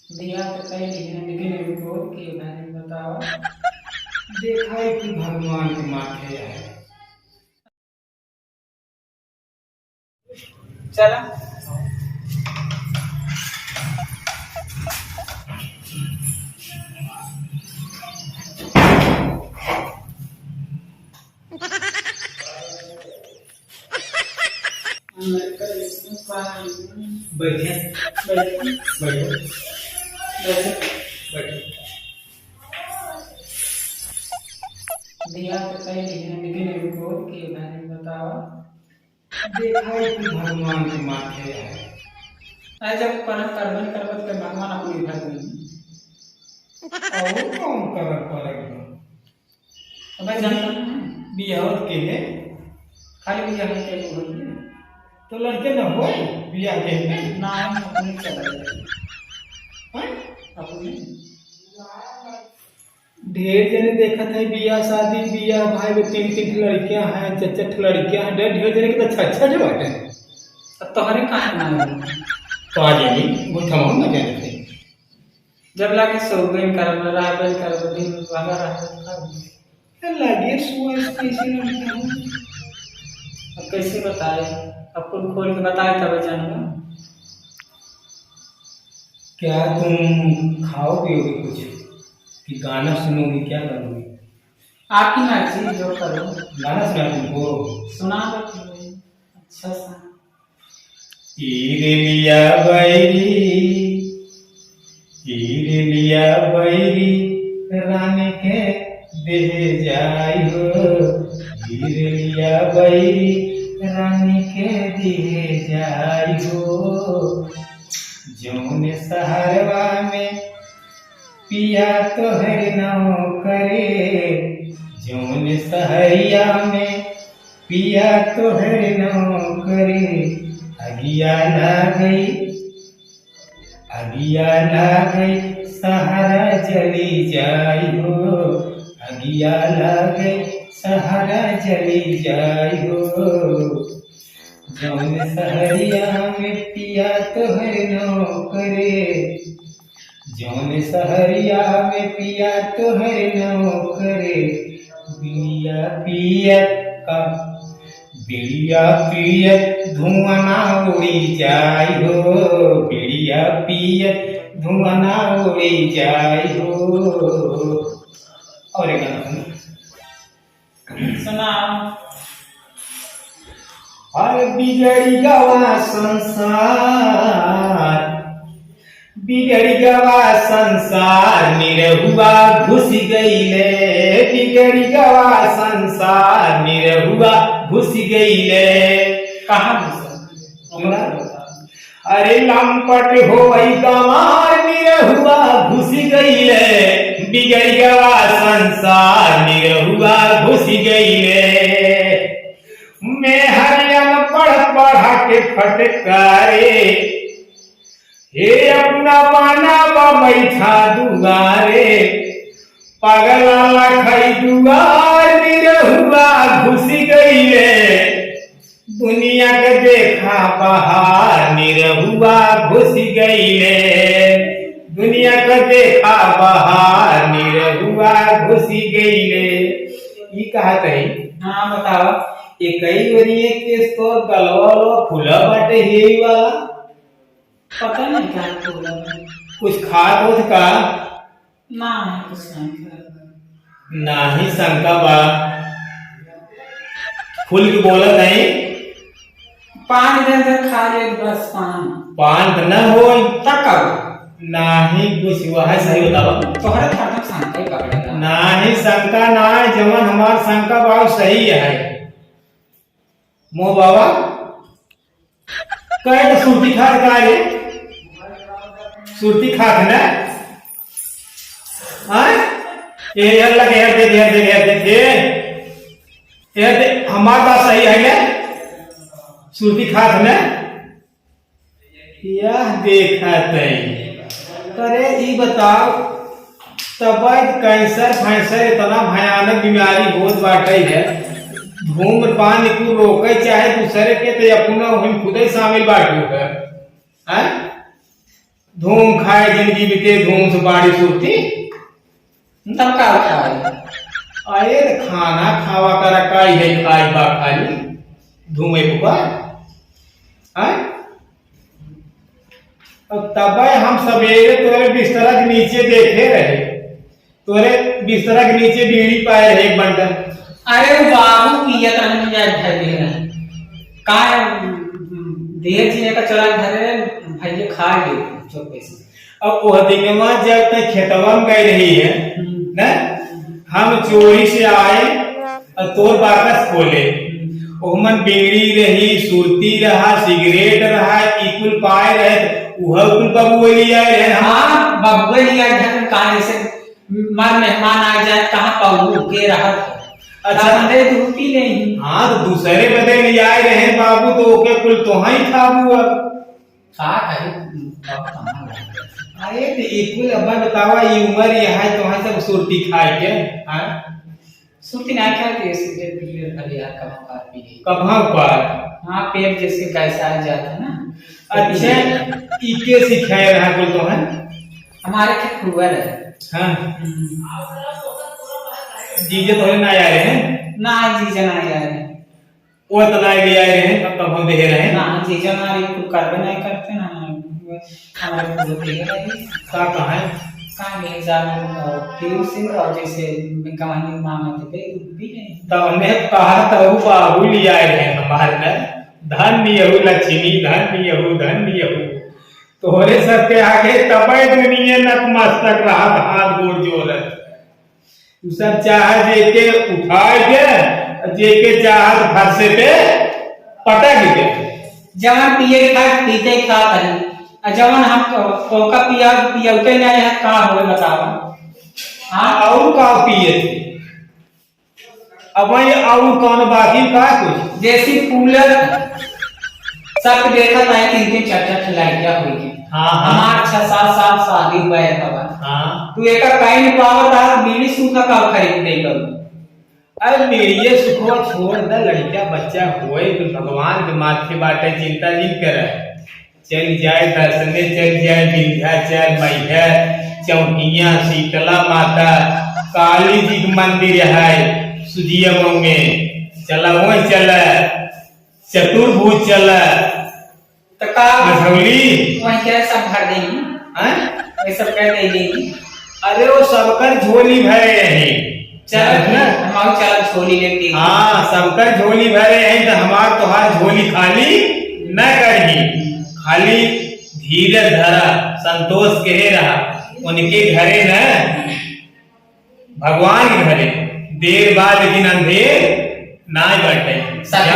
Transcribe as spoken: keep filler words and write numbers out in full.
बियाह तो कई लिहिन, लेकिन एगो के बारे में बताओ। देखा है कि भगवान के माथे है। चला। बैठे। बैठे। बैठे। बैठे। बैठे। बियाह तो कई लिहिन, लेकिन एगो के बारे में बताओ। देखा है कि भगवान के माथे है। अरे, जब करम करबे न करबे, तो भगवान अपने घर में। और कौन करम करेगा? अबे, जानता नहीं। बियाह के है? खाली बियाह के लोग होइए। तो लड़के न होए बियाह के है? ना, हम अपने चले जाए। हैं? अपने। ढेर जने देखत है बियाह शादी, बियाह भाई में तीन तीन ठे लड़कियां हैं, चार चार ठे लड़कियां हैं, ढेर ढेर जने के तो छह छह ठे बाटे। अब तोहरे काहे ना हो? तो आ जाएगी, वो थमाओ ना जाने थे। जब लागे सोबे न करब, रहबे न करब, दिन भर रहबे न करब। ए, लागे सुअर कैसे ना बताऊं? अब कैसे बताए? अब कुल खोल के बताए तब जानबा। क्या तुम खाओ पियोगे कुछ कि गाना सुनोगे, क्या करोगे? आपकी मर्जी, जो करो। गाना सुना तुमको? सुना दो तो भाई, अच्छा सा। ई रेलिया बैरी, ई रेलिया बैरी, रानी के देहे जाई हो। ई रेलिया बैरी, रानी के देहे जाई हो। जौन शहरवा में पिया तोहर नौकरे, जौन शहरिया में पिया तोहर नौकरे, अगिया लागई, अगिया लागई, शहर जली जाई हो, अगिया लागई, शहर जली जाई हो। जौन शहरिया में पिया तोहर नौकरे, जौन शहरिया में पिया तोहर नौकरे, बीड़िया पियत का, बीड़िया पियत धुआं ना उड़ी जाई हो, बीड़िया पियत धुआं ना उड़ी जाई हो। और एक गाना सुनो। सुनाओ। अरे बिगड़ी गवा संसार, बिगड़ी गवा संसार, निरहुआ घुस गईले, बिगड़ी गवा संसार, निरहुआ घुस गईले। कहाँ घुस? हमरा अरे लंपट होई गंवार निरहुआ घुस गईले, बिगड़ गवा संसार निरहुआ घुस गईले। मेहर अनपढ़ पढ़ा के फटकारे, हे अपना माना बा बैठा दुआरे, पगला लखई दुआर निरहुआ घुस गईले। दुनिया के देखा बहार निरहुआ घुस गईले, दुनिया के देखा बहार निरहुआ घुस गईले। ई कहत है। हाँ, बतावा। एकई ओरिये के तोर गलवा उलवा फूला बाटे, हेई वाला। पता नहीं का फूला बा। कुछ खात होत का? नाही, कुछ नाही खात। नाही शंका बा। खुल के बोलत है। पान दे दे, खा ले बस पान। पान त न होई। त का? नाही कुछ, वह सही बतावा। तोहरे खातिर शंका ही पकड़े ना। नाही शंका ना, जवन हमार शंका बा, उ सही है। मोह बाबा, कहे तो सुरती खात का रे? सुरती खात ना? हाँ? ए, यार लगे, यार दे, यार दे, यार दे, दे। यार दे, हमार बात सही है ना? सुरती खात ना? यह देखत है। अरे, ई बताओ, तब कैंसर फैंसर इतना भयानक बीमारी होत बाटे है, धूम्रपान को रोके चाहे दूसरे के, तो अपना वही खुदे शामिल बाटू है, हैं? धूम खाए जिंदगी बीते, धूम सुपारी सुरती। तब का खाए? अरे त खाना खावा करा, काई है खाई बा खाली? धूमे पुकार। आय? अब तबे हम सबेरे तोरे बिस्तरा के नीचे देखे रहे, तोरे बिस्तरा के नीचे बीड़ी पाए रहे एक बंडल। अरे वो बाबू पियत रहन, या धर दे रहे। का, देर से एका चला धरे रहे, भैया खा गए चुपके से। अब ओह दिनवा जब तक खेतवा में गई रही है, हम्म। ना, हम चोरी से आए और तोर बाकस खोले। हम्म। ओहमन बीड़ी रही, सुरती रहा, सिगरेट रहा, ई कुल पाए रहे, त उह कुल बबुए लियाए रहे। हम हाँ, बबुए लियाए रहे, कहाँ ऐसे मार मेहमान आ जाए, कहाँ पाऊ के रहा। अच्छा। तब हम दे दू, पी ले ही। हाँ, तो दूसरे बदे लियाए रहे बाबू, तो ओके कुल तोहई खाबू अब। का कहे, बाबू कहाँ लगे? अरे, तो ई कुल अब बतावा, ई उम्र ये है, तो है सब सुरती खाए के, हाँ? सुरती ना खाए के, सिगरेट, बिगरेट खाली यार, कहाँ पार पी गई? कहाँ पार? हाँ, पेट जैसे कैसा आ जाता है ना। अच्छा, ई के सिखाए रहा कुल तो है? हमारे के फुआ रहे। हाँ। हम्म। जीजे तोहरे ना आए रहे? ना, जीजे ना आए रहे। वो तो लाई ले आए रहे, तब, तब हम देहे रहे। ना, जीजा हमारे कुल करबे नहीं करते ना, हमारे कुल देहे रहे। का कहा है? का ले जा, अ, पीयू सिंह और जैसे गवाही मामा थे, वे भी नहीं। तो हमने कहा तो वो बाबू ले आए रहे हमारे में, "धन्य यहू लक्ष्मी, धन्य यहू, धन्य यहू।" तोहरे सबके आगे तबे दुनिया नतमस्तक रहत, हाथ गोड़ जोड़त। उ सब चाहे जेके उठाए के, जेके चाहे फरसे पे पटक के। जवन पिए के खाए, पीते के खाए करी। आ जवन हम को-, कोका पिया, पियौते नहीं है, का होए बतावा? हाँ? और का पिए थे? अब वही और कौन बाकी का कुछ? जैसी कूलर सब देखत है, तीन तीन चार चार ठे लड़कियां होई गई। हाँ, हाँ। हमार छह सात साल शादी हुआ है तब। हाँ। तू एका कहीं नहीं पावत आ, बीड़ी सूखा का खरीद दे करूँ? अरे बीड़िए सुखवा छोड़ दे, लड़का बच्चा होए तो भगवान के माथे बाटे, चिंता जिन करे। चल जाए दर्शने, चल जाए विंध्याचल, मैहर, चौकिया, शीतला माता, काली जी के मंदिर है सुजिया मऊ में, चला वहीं चला, चतुर्भुज चला, तो का मझौली। वहीं क्या सब भर देंगी? हैं? वही सब कर देंगी। अरे वो सबकर झोली भरे रही। चल, ना? हमारी चल झोली लेके। हाँ, सबकर झोली भरे हैं, तो हमार तोहार झोली खाली न करही। खाली धीरज धरा, संतोष कहे रहा, उनके घरे न, भगवान के घरे देर बा, लेकिन अंधेर ना बाटे। सत्य।